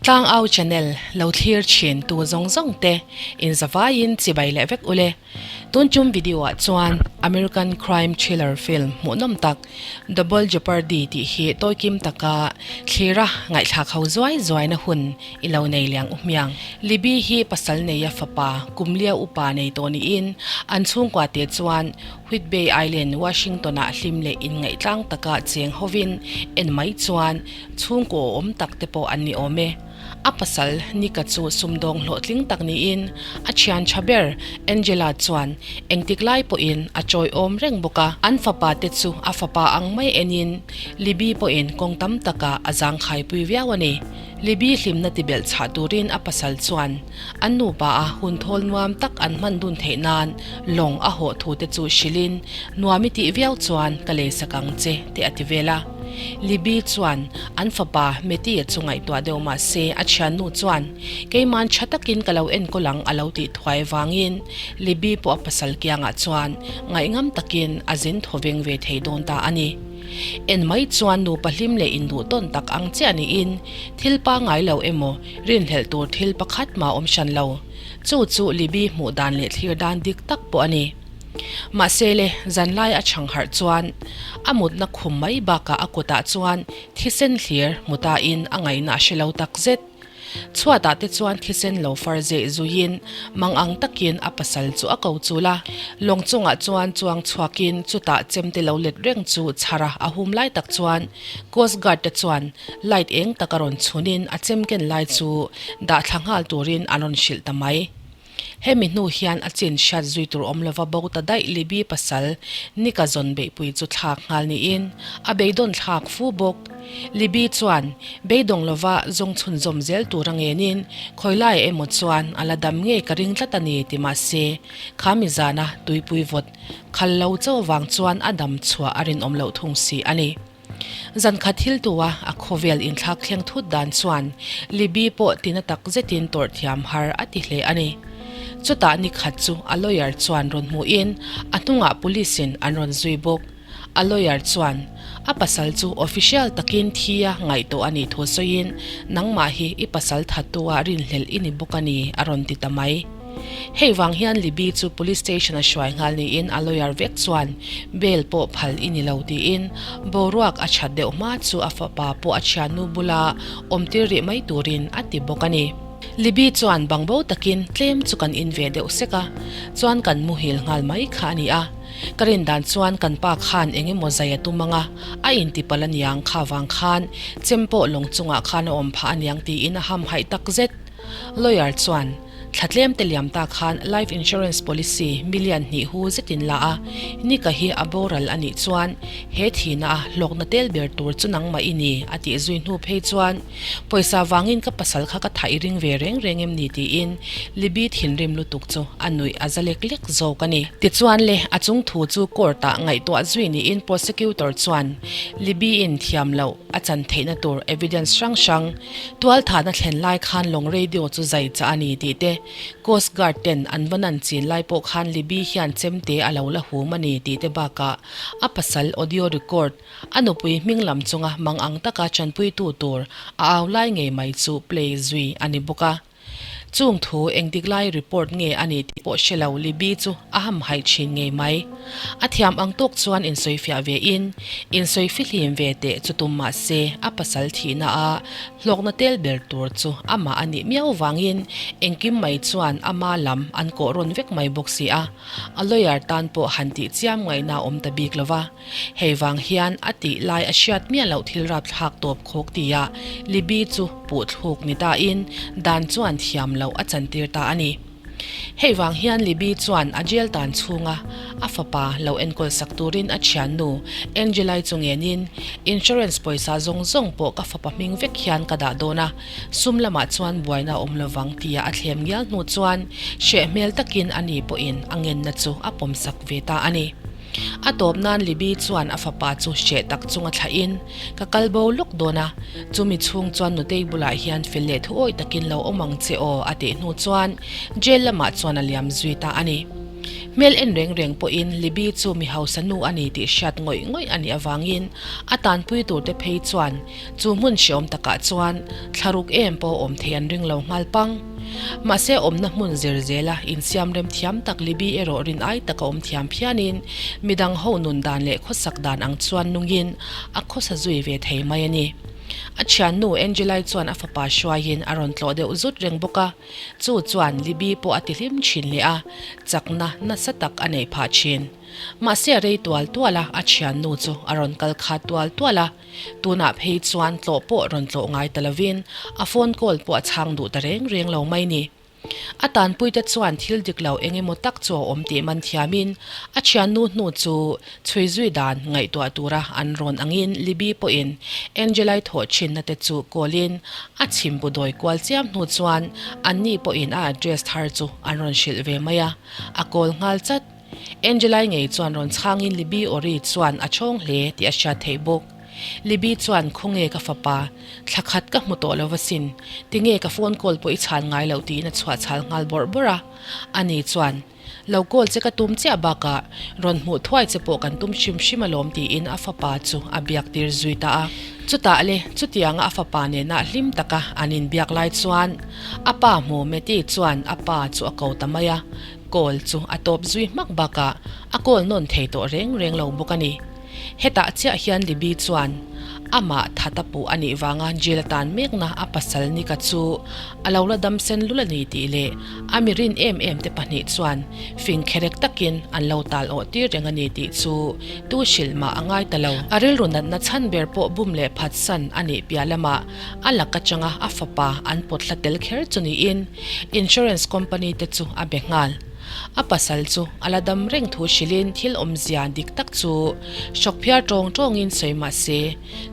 Tlangau channel lo thlir thin tu zawng zawng te in zavaiin chibai leh vek ule. Tun tum video ah chuan American crime thriller film hmuhnawm tak Double Jeopardy tih hi tawikim taka thlira ngaihthlak ho zuai zuaina hun i lo nei liang u hmiang. Libby hi pasal neia fapa Kumlia upa nei tawh niin an chhungkua te chuan White Bay Island, Washington-ah hlim leh inngaih tlang taka cheng hovin en mai chuan chhungkaw awm tak te pawh an ni awm e. A pasal Nika chu sumdawng hlawhtling tak niin a thian tha ber Angela chuan engtik lai pawhin a chawiawm reng bawk a. An fapa te chu a fapa ang mai enin Libby pawhin kawng tam takah a zangkhaipui viau a ni. Libby hlimna tibelh chhah turin a pasal chuan an nupa a hun thawl nuam tak an hman dun theih nan lawng a hawh thu te chu hrilhin nuam i tih viau chuan ka leisak ang che te a ti vel a. Libby chuan an fapa Matty-a chu ngaihtuah deuh mah se a thiannu chuan keiman tha takin ka lo enkawl ang a lo tih thuai vangin Libby pawh a pasal kiangah chuan ngaihngam takin a zin thawveng ve thei dawn ta a ni. En mai chuan nupa hlim leh induh tawn tak ang chiah niin thil pangngai lo emaw rinhlelh tur thil pakhat mah awm hran lo. Chu chu Libby hmuh dan leh thlir dan dik tak pawh a ni. Mahse le, zanlai a chhang harh chuan a mutna khum mai bakah a kutah chuan thisen hlir hmu tain a ngaihna a hre lo tak zet. Chhuatah te chuan thisen lo far zeh zuiin mang ang takin a pasal chu a ko chul a. Lawng chungah chuan chuang chhuakin chutah chemte lo let reng chu chhara a hum lai tak chuan Coast Guard te chuan light eng tak a rawn chhunin a chem ken lai chu dah thla nghal turin an rawn hrilh ta mai. Hemi hnu hian a chin hriat zui tur awm lova bo ta daih Libby pasal Nika zawn beihpui chu thlak nghal niin a beidawn thlak fu bawk. Libby chuan beidawng lova zawng chhunzawm zel tur a ngenin khawilai emaw chuan a la dam ngei ka ring tlat a ni ti mahse kha mi zana tuipui vawt khal lo chauh vang chuan a dam chhuah a rinawm loh thung si a ni. Zan khat thil tua a khawvel inthlak thleng thut dan chuan Libby pawh tina tak zetin tawrh thiam har a ti hle a ni. Chutah ni khat chu a lawyer chuan rawn hmuhin a hnungah police in an rawn zui bawk. A lawyer chuan a pasal chu official takin thi a ngaihtuah a nih thu sawiin nangmah hi i pasal thattua rinhlelh i ni bawk a ni a rawn ti ta mai. Hei vang hian Libby chu police station a hruai nghal niin a lawyer vek chuan bail pawh phal i ni lo tiin boruak a that deuh hma chu a fapa pawh a thiannu bula awmtir rih mai turin a ti bawk a ni. Libby chuan bangbo takin tlem chu kan in ve deuh sek a, chuan kan muhil nghal mai kha a ni a. Ka rin dan chuan kan pa khan eng emaw zai a tum ang a, a intipalh aniang kha vang khan chem pawh lawng chungah khan a awm phah aniang tiin a hamhaih takzet. Lawyer chuan, Thla tlem te liam ta khan life insurance policy million hnih hu zetin la a, Nika hi a boral a nih chuan he thihna a hlawkna tel ber tur chu nangmah i ni a tih zui hnu phei chuan pawisa vangin ka pasal kha ka thah i ring ve reng reng em ni tiin Libby thinrim lutuk chu a nuih a za lek lek zawk a ni. Tichuan le, a chung thu chu court ah ngaihtuah zui niin prosecutor chuan Libby in thiam loh a chan theihna tur evidence hrang hrang Tualthahna thlen lai khan lawng radio chu zai chah a ni tih te, Coast Guard ten an va nan chin lai pawh khan Libby hian chemte a lo la hum a ni tih te bakah a pasal audio record a nupui hming lam chunga mang ang taka chanpuitu tur a au lai ngei mai chu play zui a ni bawk a. Chung thu engtik lai report nge a ni tih pawh hre lo Libby chu a hamhaih thin ngei mai. A thiam ang tawk chuan insawifiah ve in, insawi fihlim ve teh chu tum mah se a pasal thihna a hlawkna tel ber tur chu amah a nih miau vangin engkim mai chuan ama lam an kawh rawn vek mai bawk si a, a lawyer tan pawh han tih chiam ngaihna a awm ta bik lo va. Hei vang hian a tih lai a hriat miah loh thil rapthlak tawp khawk tia Libby chu puh thluk ni tain dan chuan thiam loh a chantir ta a ni. Hei vang hian Libby chuan a jail tan chhunga a fapa lo enkawl sak turin a thiannu Angela-i chu ngenin, Insurance pawisa zawng zawng pawh ka fapa hming vek hian ka dah dawn a, sum lamah chuan buaina a awm lovang tia a thlem ngial hnu chuan hreh hmel takin ani pawhin a ngenna chu a pawmsak ve ta a ni. A tawp nan Libby chuan a fapa chu hreh tak chunga thlahin, Ka kal bo lawk dawn a, chumi chhung chuan nutei bulah hian fel leh thuawi takin lo awm ang che aw a tih hnu chuan jail lamah chuan a liam zui ta a ni. Hmel en reng reng pawhin Libby chu mi hausa nu a ni tih hriat ngawih ngawih a nih avangin a tanpui turte phei chuan chu hmun hreawm takah chuan thlaruk em pawh awm thei an ring lo nghal pang. Mahse awmna hmun zir zela insiam rem thiam tak Libby erawh rin ai taka awm thiam phianin midang ho nun dan leh khawsak dan ang chuan nungin a khawsa zui ve thei mai a ni. A thiannu Angelai chuan a fapa hruaiin a rawn tlawh deuh zut reng bawk a, chu chuan Libby pawh a tihlim thin leh a, chakna nasa tak a neih phah thin. Mahse a rei tual tual a, a thiannu chu a rawn kal khat tual tual a, tunah phei chuan tlawh pawh rawn tlawh ngai ta lovin a phone call pawh a chhang duh ta reng reng lo mai ni. A tanpuite chuan thil dik lo eng emaw tak chu a awm tih man thiamin a thiannu hnu chu chhui zui dan ngaihtuah tura an rawn angin Libby pawhin Angelai thawh thinna te chu call-in a chhimbu dawi kual chiam hnu chuan anni pawhin a address thar chu an rawn hrilh ve mai a, a call nghal chat. Angelai ngei chuan rawn chhangin Libby awri chuan a chhawng hle tih a hriat theih bawk. Libby chuan Khawnge ka fapa, thla khat ka hmu tawh lo va sin, tinge ka phone call pawh i chhan ngai loh tiin a chhuah chhal nghal bawrh bawrh a. Ani chuan, Lo call che ka tum chiah bakah rawn hmuh thuai che pawh kan tum hrim hrim alawm tiin a fapa chu a biak tir zui ta a. Chutah le, chutianga a fapa nena hlim taka an inbiak lai chuan a pa hmu Matty chuan a pa chu a ko ta mai a, call chu a tawp zui hmak bakah a call nawn thei tawh reng reng lo bawk a ni. Hetah chiah hian Libby chuan amah that a puh a nih vanga jail a tan mekna a pasal Nika chu a lo la dam sen lul a ni tih leh a mi rin em em te pahnih chuan fing kherek takin an lo tal awh tir reng a ni tih chu tu hrilh mah a ngai ta lo. A rilru natna chhan ber pawh bum leh phatsan a nih piah lamah a lak atanga a fapa an pawt hla tel kher chu niin insurance company te chu a be nghal. A pasal chu a la dam reng thu hrilhin thil awmzia dik tak chu hrawk phiar tawng tawngin sawi mah se,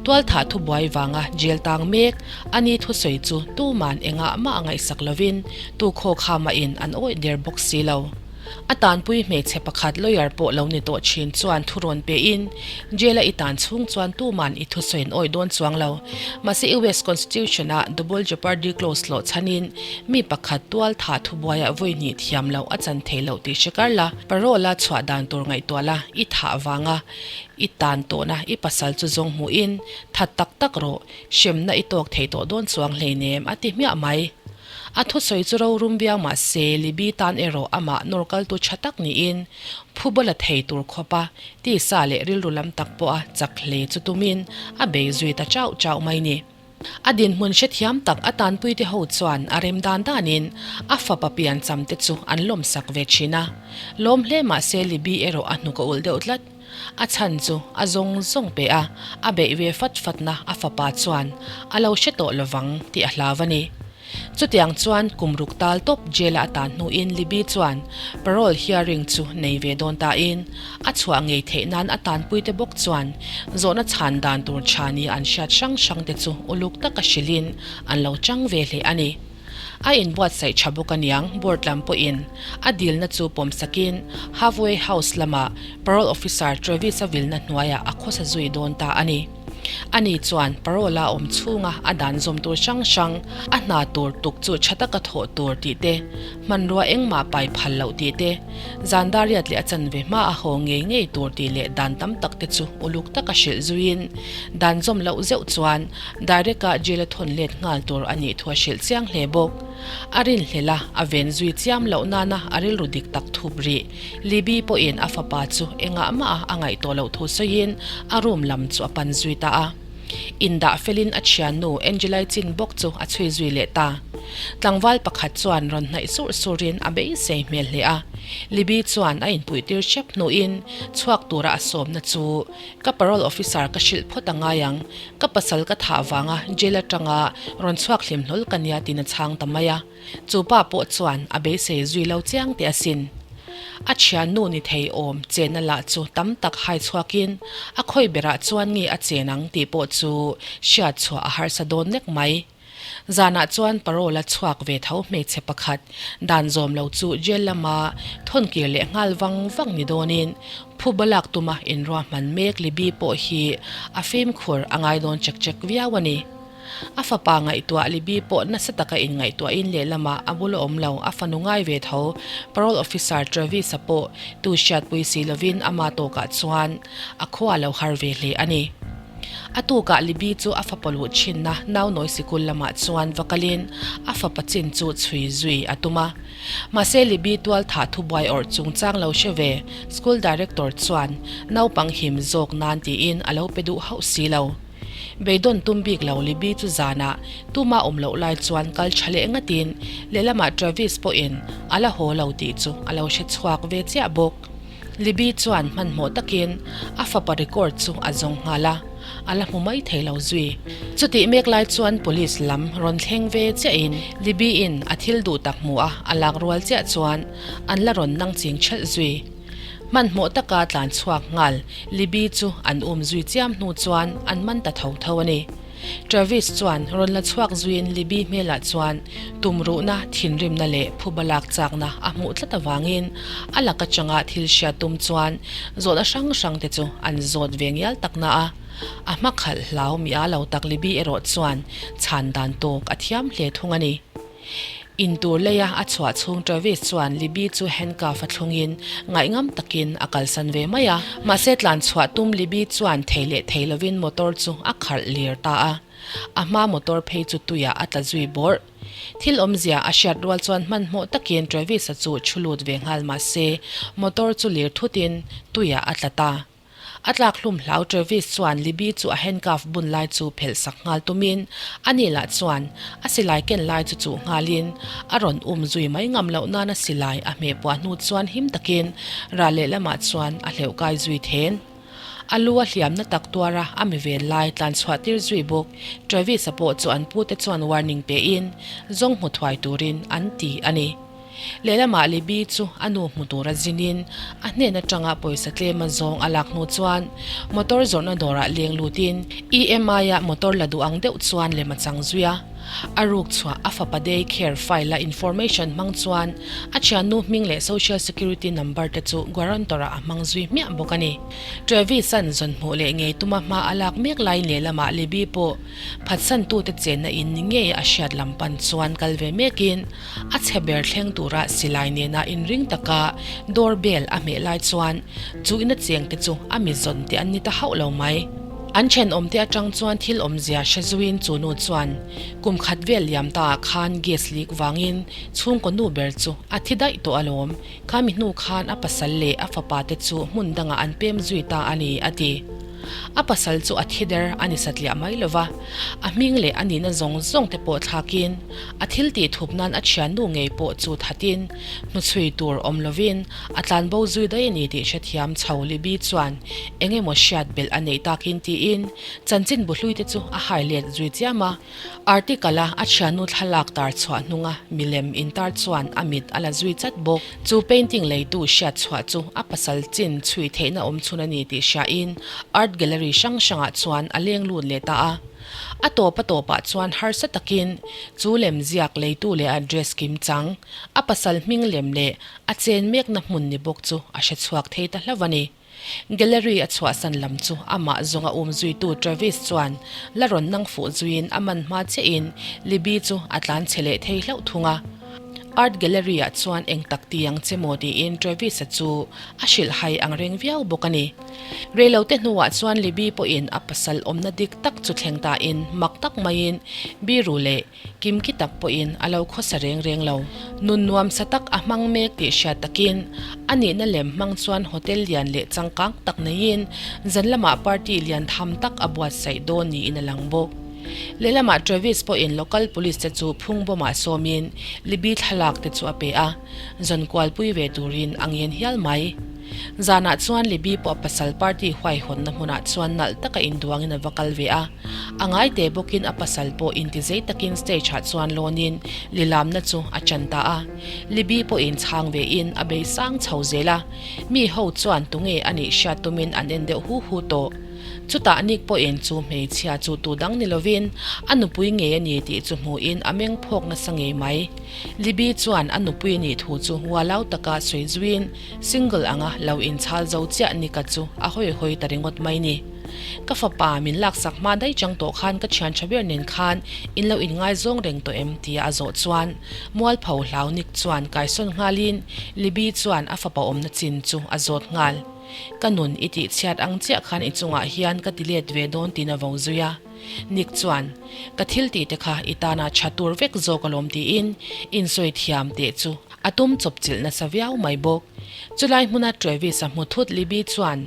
tualthah thubuai vanga jail tang mek a ni thusawi chu tuman engah mah a ngaihsak lovin tu khaw kha mahin an awih der bawk si lo. A tanpui hmeichhe pakhat lawyer pawh lo ni tawh thin chuan thu rawn pehin jail a i tan chhung chuan tuman i thusawi an awih dawn chuang lo. Mahse US Constitution-a double jeopardy clause hlawh chhanin Mi pakhat tual thah thubuaiah vawi hnih thiam loh a chan thei loh tih hre kar la, parole a chhuah dan tur ngaihtuah la, i thah vanga i tan tawhna i pasal chu zawng hmuhin that tak tak rawh, hremna i tawk thei tawh dawn chuang hleinem a ti hmiah mai. A thusawi chu rorum viau mah se Libby tan erawh amah nawr kaltu tha tak niin phuba la thei tur khawpa tisa leh rilru lam tak pawha chak hle chu tumin a bei zui ta chauh chauh mai ni. A dinhmun hrethiam tak a tanpuite ho chuan a rem dan danin a fapa piancham te chu an lawmsak ve thin a. Lawm hle mah se Libby erawh a hnuk a ulh deuh tlat. A chhan chu a zawng zawng pe a, a beih ve fat fatna a fapa chuan a lo hre tawh lovang tih a hlau a ni. Chutiang chuan kum ruk tal tawp jail-a a tan hnuin Libby chuan parole hearing chu nei ve dawn tain a chhuah ngei theih nan a tanpuite bawk chuan zawhna chhan dan tur tha nia an hriat hrang hrang te chu uluk taka hrilhin an lo chang ve hle a ni. A inbuatsaih tha bawk aniang board lam pawhin a dilna chu pawmsakin Halfway House lama parole officer Travis-a vilna hnuaiah a khawsa zui dawn ta a ni. Ani chuan parole a awm chhunga a dan zawm tur hrang hrang, a hna tur tuk chu tha taka thawh tur tih te, hmanrua engmah pai phal loh tih te, zan dariat leh a chanve hma a haw ngei ngei tur tih leh dan tam tak te chu uluk taka hrilh zuiin dan zawm loh zeuh chuan direct-a jail a thawn let nghal tur a nih thu a hrilh chiang hle bawk. A rinhlelh a, a ven zui chiam loh nana a rilru dik tak thup rih. Libby pawhin a fapa chu engah mah a ngaih tawh loh thu sawiin a room lam chu a pan zui ta a. Indah felin a thiannu Angelai chin bawk chu a chhui zui leh ta. Tlangval pakhat chuan rawn hnaih surh surhin a beisei hmel hle a. Libby chuan a inpuih tir hrep hnuin chhuak tura a sawmna chu ka parole officer ka hrilh phawt a ngai ang, ka pasal ka thah vanga jail atanga rawn chhuak hlim hlawl ka nia tiin a chhang ta mai a. Chu pa pawh chuan a beisei zui lo chiang teh asin. A thiannu ni thei awm chenna lah chu tam tak hai chhuakin a khawi berah chuan nge a chen ang tih pawh chu hriat chhuah a harsa dawn nek mai. Zanah chuan parole a chhuak ve tho hmeichhe pakhat dan zawm lo chu jail lama thawn kir leh nghal vang vang ni dawnin phuba lak tuma inruahman mek Libby pawh hi a fimkhur a ngai dawn chek chek viau a ni. A fapa ngaihtuah Libby pawh nasa taka inngaihtuahin lehlamah a bula awm lo a fanu ngai ve tho Parole Officer Travis-a pawh tu hriatpui si lovin ama tawkah chuan a khua lo har ve hle a ni. A tukah Libby chu a fapa luh thinna Naunawi sikul lamah chuan va kalin a fapa chin chu chhui zui a tum a. Mahse Libby tual thah thubuai awrh chungchang lo hre ve School Director chuan naupang him zawk nan tiin a lo pe duh hauh si lo. Beidawn tum bik lo Libby chu zanah tuma awm loh lai chuan kal tha leh ngatin lehlamah Travis pawhin a la haw lo tih chu a lo hre chhuak ve chiah bawk. Libby chuan hmanhmawh takin a fapa record chu a zawng nghal a, a la hmu mai thei lo zui. Chutih mek lai chuan police lam rawn thleng ve chiahin Libby-in a thil duh tak hmu a, a lak rual chiah chuan an la rawn nang ching thelh zui. Hmanhmawh taka tlan chhuak nghal Libby chu an um zui chiam hnu chuan an man ta tho tho a ni. Travis chuan rawn la chhuak zuiin Libby hmelah chuan tumruhna, thinrimna leh phuba lak chakna a hmuh tlat avangin a lak atanga thil hriat tum chuan zawhna hrang hrang te chu an zawt ve ngial tak na a. A hma khalh hlau mi a lo tak Libby erawh chuan chhan dan tawk a thiam hle thung a ni. Intur leia a chhuah chhung Travis chuan Libby chu handcuff a thlungin ngaihngam takin a kalsan ve mai a. Mahse tlan chhuah tum Libby chuan thei leh thei lovin motor chu a khalh lir ta a. A hma motor phei chu tuiah a tla zui bawrh. Thil awmzia a hriat rual chuan hmanhmawh takin Travis-a chu chhu lut ve nghal mahse motor chu lir thutin tuiah a tla ta. A tlak hlum hlau Travis chuan Libby chu a handcuff bun lai chu phelh sak nghal tumin a ni lah chuan a silai ken lai chu chuh nghalin a rawn um zui mai ngam loh nana silai a hmeh puah hnu chuan him takin ral lehlamah chuan a hleuh kai zui then. A lu a hliamna tak tuara a mi vel lai tlan chhuah tir zui bawk Travis-a pawh chu an pute chuan warning pein zawng hmu thuai turin an ti a ni. Lehlamah Libby chu a nu hmu tura zinin a hnen atanga pawisa tlema zawng a lak hnu chuan motor zawrhna dawrah leng lutin EMI-a motor la duh ang deuh chuan lem a chang zui a. A ruk chhuah a fapa day care file-a information hmang chuan a thiannu hming leh social security number te chu guarantor-ah a hmang zui hmiah bawk a ni. Travis-a'n zawn hmuh leh ngei tuma hma a lak mek laiin lehlamah Libby pawh phatsantute chenna in ni ngei a hriat lam pan chuan kal ve mekin A chhe ber thleng tura silai nena inring taka door bell a hmeh lai chuan chu ina cheng te chu a mi zawn te an ni ta hauh lo mai. An thenawm te atang chuan thil awmzia hre zuiin chu nu chuan kum khat vel liam ta ah khan gas leak vangin chhungkaw nu ber chu a thi daih tawh alawm, khami hnu khan a pasal leh a fapa te chu hmun dangah an pem zui ta a ni a ti. A pasal chu a thi der a ni satliah mai lo va, a hming leh a nihna zawng zawng te pawh thlakin a thil tih thup nan a thiannu ngei pawh chu thatin hnuchhui tur awm lovin a tlanbo zui daih a ni tih hrethiam chho Libby chuan eng emaw hriat belh a neih takin tiin chanchin bu hlui te chu a hai let zui chiam a. Article a a thiannu thlalak tar chhuah hnunga milem intar chuan a mit a la zui chat bawk. Chu painting leitu hriat chhuah chu a pasal chin chhui theihna awm chhun a ni tih hriain art gallery hrang hrangah chuan a leng lut leh ta a. A tawp a tawpah chuan harsa takin chu lem ziak leitu leh address kim chang, a pasal hming lem leh a chen mekna hmun ni bawk chu a hre chhuak thei ta hlauh a ni. Gallery a chhuahsan lam chu amah zawnga um zuitu Travis chuan la rawn nang fuh zuiin a man hma chiahin Libby chu a tlan chhe leh thei hlauh thung a. Art Gallery ah chuan eng tak ti ang che maw tiin Travis-a chu a hrilh hai ang reng viau bawk a ni. Reilote hnuah chuan Libby pawhin a pasal awmna dik tak chu thleng tain mak tak maiin biru leh Kimki tak pawhin a lo khawsa reng reng lo. Nun nuamsa tak a hmang mek tih hriat takin a nihna lem hmang chuan hotel lian leh changkang tak neiin zan lamah party lian tham tak a buatsaih dawn niin a lang bawk. Lehlamah Travis pawhin local police te chu phung bawmah sawmin Libby thlalak te chu a pe a, zawn kualpui ve turin a ngen hial mai. Zanah chuan Libby pawh pasal party huaihawnna hmunah chuan nalh taka induangin a va kal ve a. A ngai teh bawkin a pasal pawh intizei takin stage ah chuan lawnin lilamna chu a chan ta a. Libby pawhin chhang vein a bei sang chho zel a, mi ho chuan tunge a nih hriat tumin an en deuh hu hu tawh. Chutah Nick pawhin chu hmeichhia chu tu dang ni lovin a nupui ngei a ni tih chu hmuhin a meng phawk nasa ngei mai. Libby chuan a nupui nih thu chu hualau taka sawi zuiin single anga lo inchhal zo chiah Nick-a chu a hawi hawi ta ringawt mai ni. Ka fapa min laksak hma daih chang tawh khan ka thian tha ber nen khan in lo inngaizawng reng tawh em tia a zawh chuan mualpho hlau Nick chuan kaisawn nghalin Libby chuan a fapa awmna chin chu a zawt nghal. Ka nun i tih chhiat ang chiah khan i chungah hian ka ti let ve dawn tiin a vo zui a. Nick chuan, Ka thil tih te kha i tana tha tur vek zawk alawm tiin insawi thiam teh chu a tum chawp chilh nasa viau mai bawk. Chulai hmuna Travis-a hmu thut Libby chuan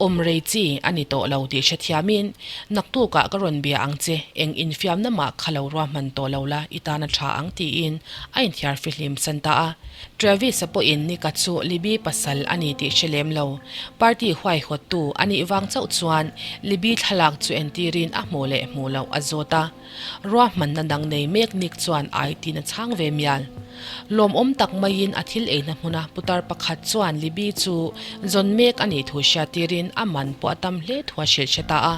awm rei chi a ni tawh lo tih hrethiamin, Naktukah ka rawn bia ang che, eng infiamna mah kha lo ruahman tawh lo la i tana tha ang tiin a inthiar fihlim san ta a. Travis-a pawhin Nick-a chu Libby pasal a ni tih hre lem lo. Party huaihawttu a nih vang chauh chuan Libby thlalak chu entirin a hmuh leh hmuh loh a zawt a. Ruahmanna dang nei mek Nick chuan ai tiin a chhang ve mial. Lawmawm tak maiin a thil eina hmuna putar pakhat chuan Libby chu zawn mek a nih thu hriattirin a man pawh a tam hle thu a hrilh hre ta a.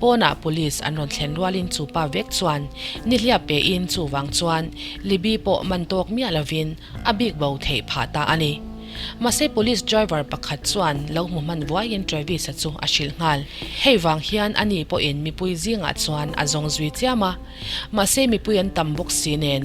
Pawnah police an rawn thlen rualin chu pa vek chuan nihliap pein chuvang chuan Libby pawh man tawk miah lovin a bik bo theih phah ta a ni. Mahse police driver pakhat chuan lo hmu hman vuaiin Travis-a chu a hrilh nghal. Hei vang hian ani pawhin mipui zingah chuan a zawng zui chiam a. Mahse mipui an tam bawk si nen,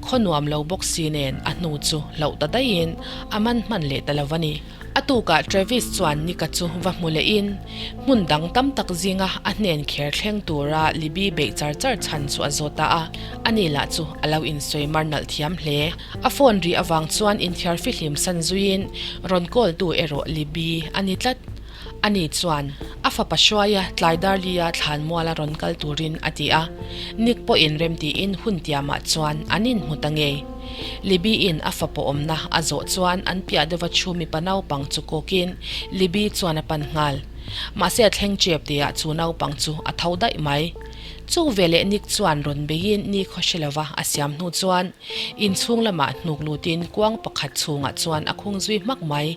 khaw nuam lo bawk si nen a hnu chu hlauh ta daihin a man hman leh ta lo a ni. A tukah Travis chuan Nick-a chu va hmu lehin, hmun dang tam tak zinga a hnen kher thleng tura Libby beih char char chhan chu a zawt ta a. Ani lah chu a lo insawi mar nalh thiam hle. A phone ri avang chuan inthiar fihlim san zuiin rawn call tu erawh Libby a ni tlat. Ani chuan a fapa hruaia tlai darlia thlanmuala rawn kal turin a ti a. Nick pawhin remtiin hun tiamah chuan an inhmu ta ngei. Libby-in a fapa awmna a zawh chuan an piah deuha thu mipa naupang chu kawkin Libby chuan a pan nghal. Mahse a thleng chep tihah chu naupang chu a tho daih mai. Chu veleh Nick chuan rawn beiin ni khaw hre lova a siam hnu chuan inchhung lamah hnuk lutin kuang pakhat chhungah chuan a khung zui hmak mai.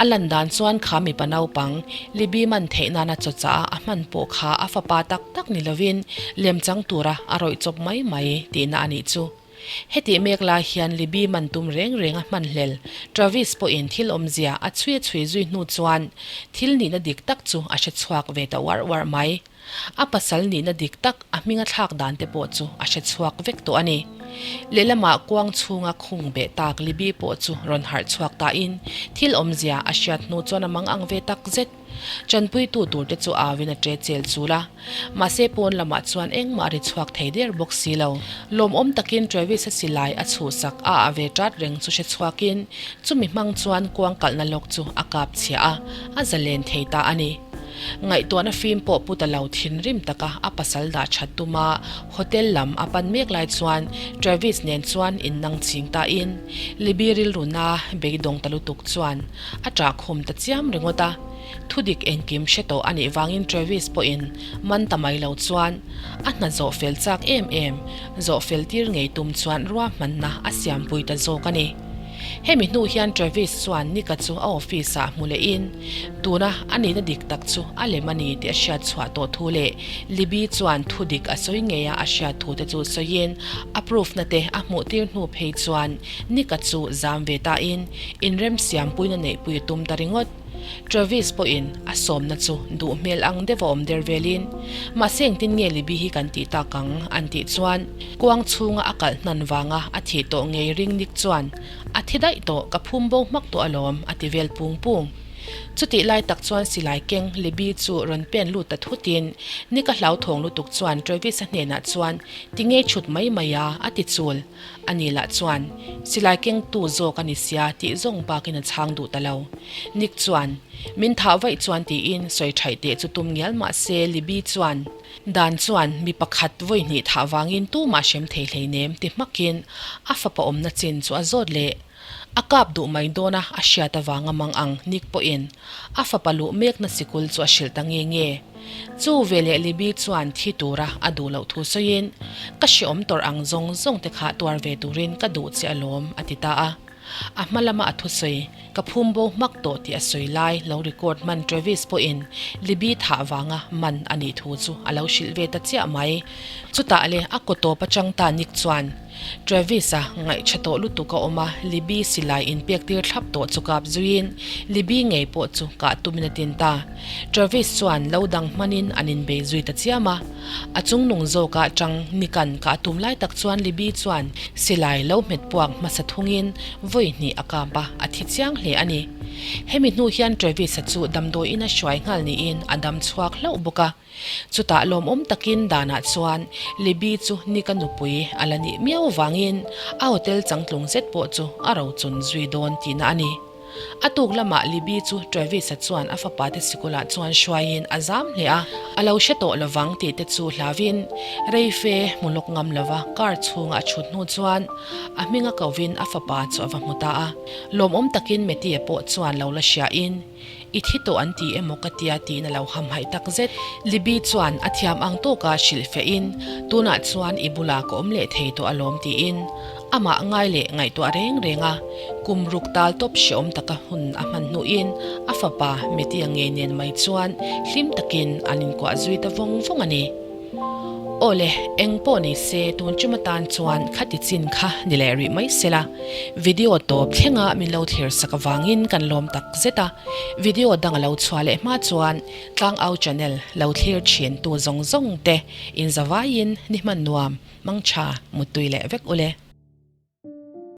A lan dan chuan kha mipa naupang Libby man theih nana chaw chah a a hman pawh kha a fapa tak tak ni lovin lemchang tura a rawih chawp mai mai tihna a nih chu. Hetih mek lai hian Libby man tum reng reng a hman hlel. Travis pawhin thil awmzia a chhui a chhui zui hnu chuan thil nihna dik tak chu a hre chhuak ve ta uarh uarh mai. A pasal nihna dik tak a hming a thlak dan te pawh chu a hre chhuak vek tawh a ni. Lehlamah kuang chhunga khung beh tak Libby pawh chu rawn harh chhuak tain thil awmzia a hriat hnu chuan a mang ang ve tak zet. Chanpuitu turte chu auin a ṭe chel chul a, mahse pawn lamah chuan engmah a ri chhuak thei der bawk si lo. Lawmawm takin Travis-a silai a chhuhsak a ah ve ṭat reng chu hre chhuakin chumi hmang chuan kuang kalhna lawk chu a kap chhia a, a zalen thei ta a ni. Ngaihtuahna fim pawh pu ta lo thinrim taka a pasal dah ṭhat tuma hotel lam a pan mek lai chuan Travis nen chuan innang ching tain Libby rilruna beidawng ta lutuk chuan A ṭah khum ta chiam ringawt a, thudik engkim hre tawh a nih vangin Travis pawhin man ta mai lo chuan a hna zawh fel chak em em, zawh fel tir ngei tum chuan ruahmanna a siampui ta zawk a ni. Hemi hnu hian Travis chuan Nick-a chu a office ah hmu lehin tuna a nihna dik tak chu a lem a ni tih a hriat chhuah tawh thu leh Libby chuan thudik a sawi ngei a a hriat thu te chu sawiin a proof na te a hmuh tir hnu phei chuan Nick-a chu zam ve tain inremsiampuina neihpui a tum ta ringawt. Travis pawhin a sawmna chu duh hmel ang deuh a awm der velin, Mahse engtin nge Libby hi kan tih tak ang? an tih chuan kuang chhunga a kalh hnan vanga a thih tawh ngei ring Nick chuan, A thi daih tawh, ka phum bo hmak tawh alawm, a ti vel pung pung. Chutih lai tak chuan silai keng Libby chu rawn pen lut ta thutin Nick-a hlauthawng lutuk chuan Travis-a hnenah chuan, Ti ngei chhut mai mai a, a ti chul. Ani lah chuan, Silai kengtu zawk a ni sia tih zawng bakin a chhang duh ta lo. Nick chuan, Min thah vaih chuan tiin sawi thaih teh chu tum ngial mah se Libby chuan, Dan chuan mi pakhat vawi hnih thah vangin tumah hrem thei hleinem ti hmakin a fapa awmna chin chu a zawt leh. A kap duh mai dawn a, a hriat avanga mang ang Nick pawhin a fapa luh mekna sikul chu a hrilh ta nge nge. Chu veleh Libby chuan thi tura a duh loh thu sawiin, Ka hreawm tawrh ang zawng zawng te kha tuar ve turin ka duh che alawm, a ti ta a. A hma lama a thusawi, Ka phum bo hmak tawh tih a sawi lai lo record hman Travis pawhin Libby thah vanga man a nih thu chu a lo hrilh ve ta chiah mai. Chutah le a kaw tawp atang ta Nick chuan Travis-a ngaihṭha tawh lutuk a awm a, Libby silai inpek tir thlap tawh chu kap zuiin Libby ngei pawh chu kah tumin a tin ta. Travis chuan lo dang hmanin an inbei zui ta chiam a. A chungnung zawkah tang Nick-a'n kah tum lai tak chuan Libby chuan silai lo hmet puak hmasa thungin vawi hnih a kap a, a thi chiang hle a ni. Hemi hnu hian Travis-a chu damdawiin a hruai nghal niin a dam chhuak hlauh bawk a. Chutah lawmawm takin danah chuan Libby chu Nick-a nupui a la nih miau vangin a hotel changtlung zet pawh chu a rochun zui dawn tihna a ni. A tuk lamah Libby chu Travis-a chuan a fapa te sikulah chuan hruaiin a zam hle a, a lo hre tawh lovang tih te chu hlauvin reife hmu lawk ngam lova car chhunga a chhut hnu chuan a hminga kovin a fapa chu a va hmu ta a. Lawmawm takin Mattie pawh chuan lo la hriain, I thi tawh an ti emaw ka tia tiin a lo hamhaih tak zet. Libby chuan a thiam ang tawka hrilh fehin, Tunah chuan i bulah ka awm leh thei tawh alawm tiin amah ngai leh ngaihtuah reng reng a. Kum ruk tal tawp hreawm taka hun a hman hnuin a fapa Mattie ngei nen mai chuan hlim takin an inkuah zui ta vawng vawng a ni. Aw le, eng pawh ni se tun tum atan chuan khati chin kha ni leh rih mai se la. Video tawp thlenga min lo thlir sak avangin kan lawm tak zet a, video dang a lo chhuah leh hma chuan Tlangau channel lo thlir thin tu zawng zawng te inzavaiin ni hman nuam, mangtha, muttui leh vek ule.